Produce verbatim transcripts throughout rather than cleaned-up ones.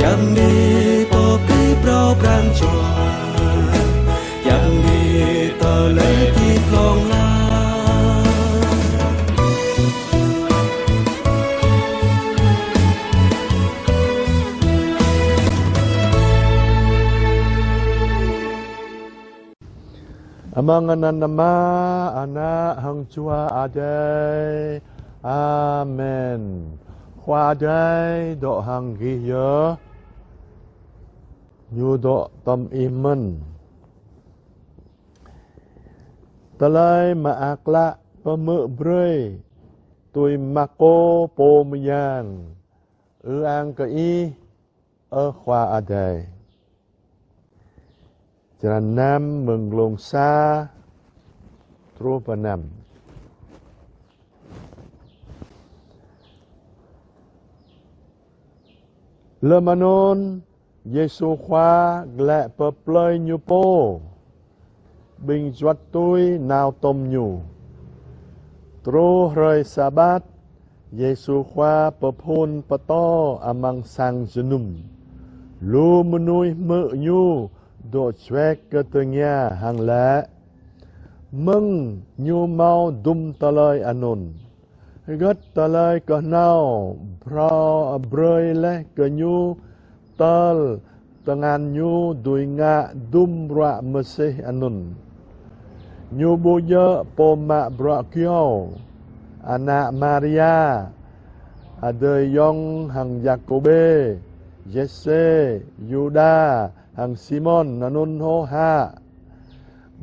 Yang ni pô kơ prao pran jua, yang ni tơlơi ti klong la. Amăng anăn Ama, Ană hăng Jua Adai. Amen. Khua Adai dŏ hăng gih yơh. Ñu dŏ tŏm ih mơ̆n. Tơlơi mơak klă pơhmư̆ brơi tui Markô pô mơyang. Ư-ang kơ ih, ơ Khua Adai. Črăn năm mơ̆ng glông sa truh pơ năm. Lơm anŭn Yêsu Khua glaĭ pơ plơi Ñu pô, ƀing juăt tui nao tŏm Ñu. Truh hrơi Sabat, Yêsu Khua pơphun pơtô amăng sang jơnum. Lu mơnuih hmư̆ Ñu dŏ juek kơ tơngia hăng laĭ: Mơ̆ng Ñu hmâo dŭm tơlơi anŭn? Hơget tơlơi kơhnâo brơi laih kơ Ñu tơl tơngan Ñu dưi ngă dŭm bruă mơsêh anŭn? Ñu ƀu djơ̆ pô mă bruă kyâo, ană Maria, adơi ayŏng hăng Yakôbê, Yêsê, Yuđa hăng Simôn anŭn hŏ hă?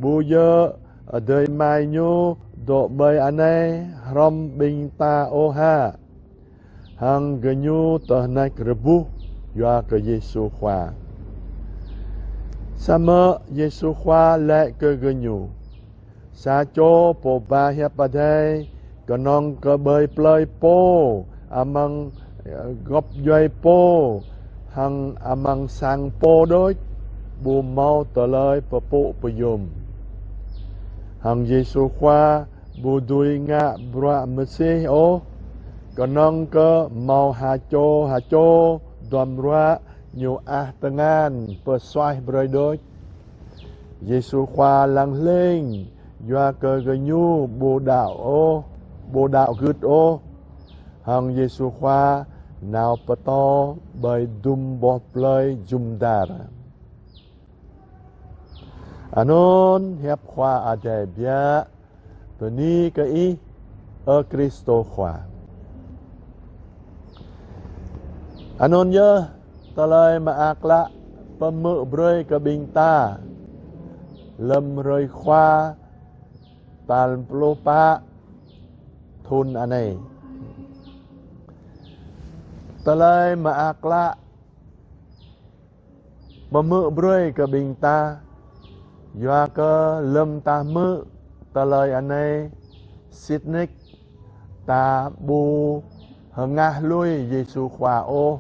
Ƀu djơ̆ adơi amai Ñu dŏ ƀơi anai hrŏm ƀing ta ôh hă? Hăng gơñu tơhneč rơbuh yua kơ Yêsu Khua. Samơ̆ Yêsu Khua laĭ kơ gơñu: Sa čô pô ba hiăp Adai kơnơ̆ng kơ ƀơi plơi pô, amăng, ơ, gŏp djuai pô hăng amăng sang pô đôč, ƀu hmâo tơlơi pơpŭ pơyom. Hăng Yêsu Khua ƀu dưi ngă bruă mơsêh ôh, kơnơ̆ng kơ hmâo ha čô ha čô duăm ruă Ñu ăh tơngan pơsuaih brơi đôč. Yêsu Khua lăng hling yua kơ gơñu ƀu đaŏ ôh, ƀu đaŏ gưt ôh. Hăng Yêsu Khua nao pơtô ƀơi dŭm boh plơi jum dar. Anŭn hiăp Khua Adai biă. Bơni kơ Ih, ơ Kristô Khua. Anŭn yơh tơlơi mơak klă pơhmư̆ brơi kơ ƀing ta lơm hrơi Khua tal pluh pă thŭn anai. Tơlơi mơak klă pơhmư̆ brơi kơ ƀing ta, yua kơ lơm ta hmư̆ tơlơi anai, sĭt nik ta ƀu hơngah lui Yêsu Khua ôh,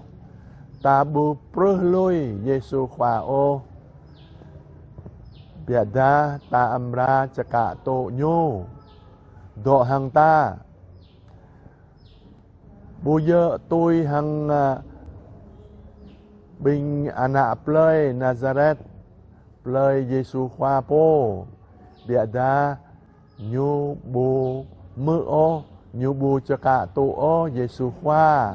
ta ƀu pruh lui Yêsu Khua ôh. Biă dah ta amra čơkă tŭ Ñu dŏ hăng ta. Ƀu djơ̆ tui hăng, ơ, ƀing ană plơi Nazaret, plơi Yêsu Khua pô. Biă dah ñu ƀu hmư̆ ôh, ñu ƀu čơkă tŭ ôh Yêsu Khua.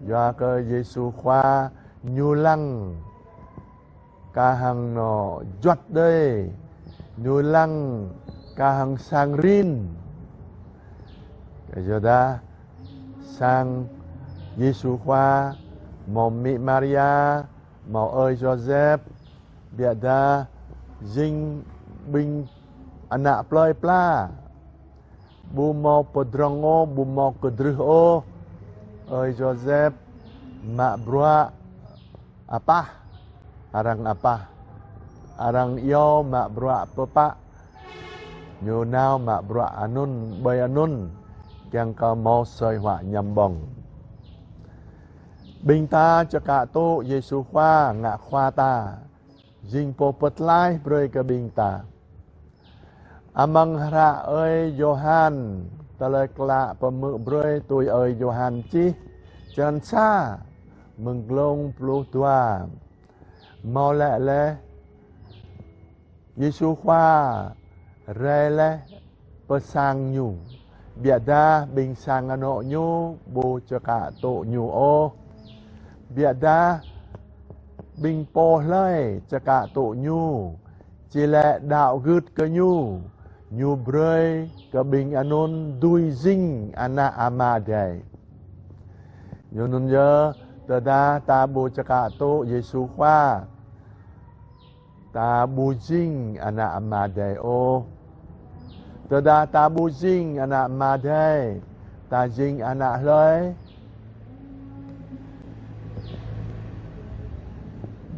Yua kơ Yêsu Khua ñu lăng kah hăng nô juăt đơi, ñu lăng kah hăng sang rin. Kơ yua dah sang Yêsu Khua, hmâo amĭ Maria, hmâo ơi Yôsep, biă dah jing ƀing ană plơi pla. Ƀu hmâo pơdrŏng ôh, ƀu hmâo kơdrưh ôh. Ơi Yôsep mă bruă apah, arăng apah, arăng iâu mă bruă pơpă. Ñu nao mă bruă anŭn, ƀơi anŭn, kiăng kơ hmâo asơi huă ñăm ƀơ̆ng. Ƀing ta čơkă tŭ Yêsu Khua ngă Khua ta, jing pô pơtlaih brơi kơ ƀing ta. Amăng hră ơi Yôhan, tơlơi klă pơhmư̆ brơi tui ơi Yôhan čih, črăn sa, mơ̆ng glông pluh dua. Hmâo laĭ laih, Yêsu Khua rai laih pơ sang Ñu: Biă dah ƀing sang anŏ Ñu ƀu čơkă tŭ Ñu ôh. Biă dah ƀing pô hlơi čơkă tŭ Ñu, či laĭ đaŏ gưt kơ Ñu, Ñu brơi kơ ƀing anŭn dưi jing ană Ama Adai. Yua anŭn yơh, tơdah ta ƀu čơkă tŭ Yêsu Khua, ta ƀu jing ană Ama Adai ôh. Tơdah ta ƀu jing ană Ama Adai, ta jing ană hlơi?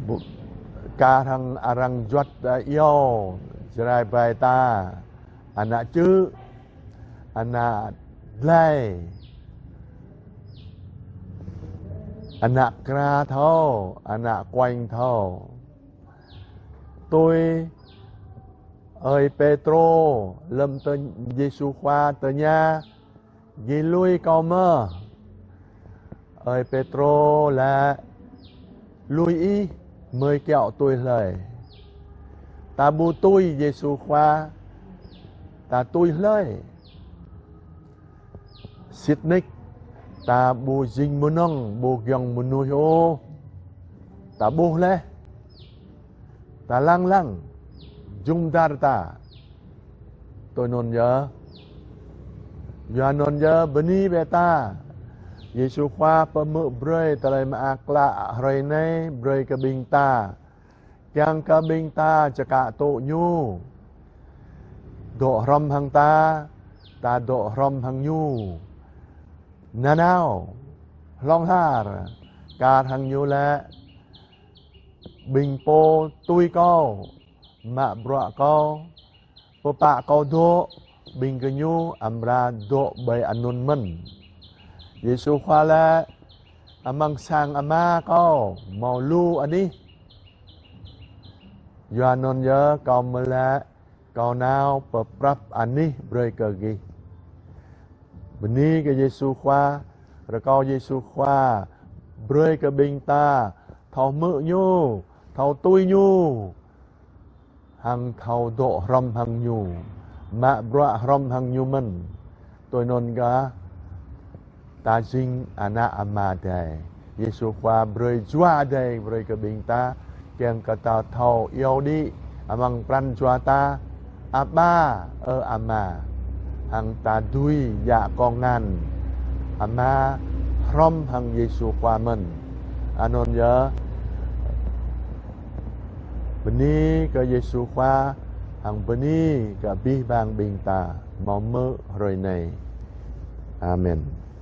Ƀu-, kar hăng arăng juăt ta iâu, Jrai bai ta, ană čư̆, ană dlai, ană kra thâo, ană kuañ thâo. Tui ơi Pêtrô lơ̆m tơ Yêsu Khua tơña: Gih lui Kâo mơ̆? Ơi Pêtrô laĭ: Lui Ih, mơi kiaŏ tui hlơi? Ta ƀu tui Yêsu Khua, ta tui hlơi? Sĭt nik, ta ƀu jing mơnơ̆ng, ƀu giŏng mơnuih ôh. Ta ƀuh laih, ta lăng lăng, jum dar ta. Tui anŭn yơh. Yua anŭn yơh, bơni bĕ ta. Yêsu Khua pơhmư̆ brơi tơlơi mơak klă hrơi anai brơi kơ ƀing ta, kiăng kơ ƀing ta čơkă tŭ Ñu, dŏ hrŏm hăng ta, ta dŏ hrŏm hăng Ñu nanao hlŏng lar. Kar hăng Ñu laĭ: Ƀing pô tui Kâo, mă bruă Kâo, pơpă Kâo dŏ, ƀing gơñu amra dŏ ƀơi anŭn mơ̆n. Yêsu Khua laĭ: Amăng sang Ama Kâo hmâo lu anih. Yua anŭn yơh Kâo mơ̆ laĭ, Kâo nao pơprăp anih brơi kơ gih. Bơni kơ Yêsu Khua, rơkâo Yêsu Khua brơi kơ ƀing ta thâo hmư̆ Ñu, thâo tui Ñu, hăng thâo dŏ hrŏm hăng Ñu, mă bruă hrŏm hăng Ñu mơ̆n. Tui anŭn gah ta jing ană Ama Adai. Yêsu Khua brơi Jua Adai brơi kơ ƀing ta, kiăng kơ ta thâo iâu đĭ amăng pran jua ta: Aba, ơ Ama. Hăng ta dưi djă kông ngăn Ama hrŏm hăng Yêsu Khua mơ̆n. Anŭn yơh, bơni kơ Yêsu Khua, hăng bơni kơ abih bang ƀing ta hmâo hmư̆ hrơi anai. Amen.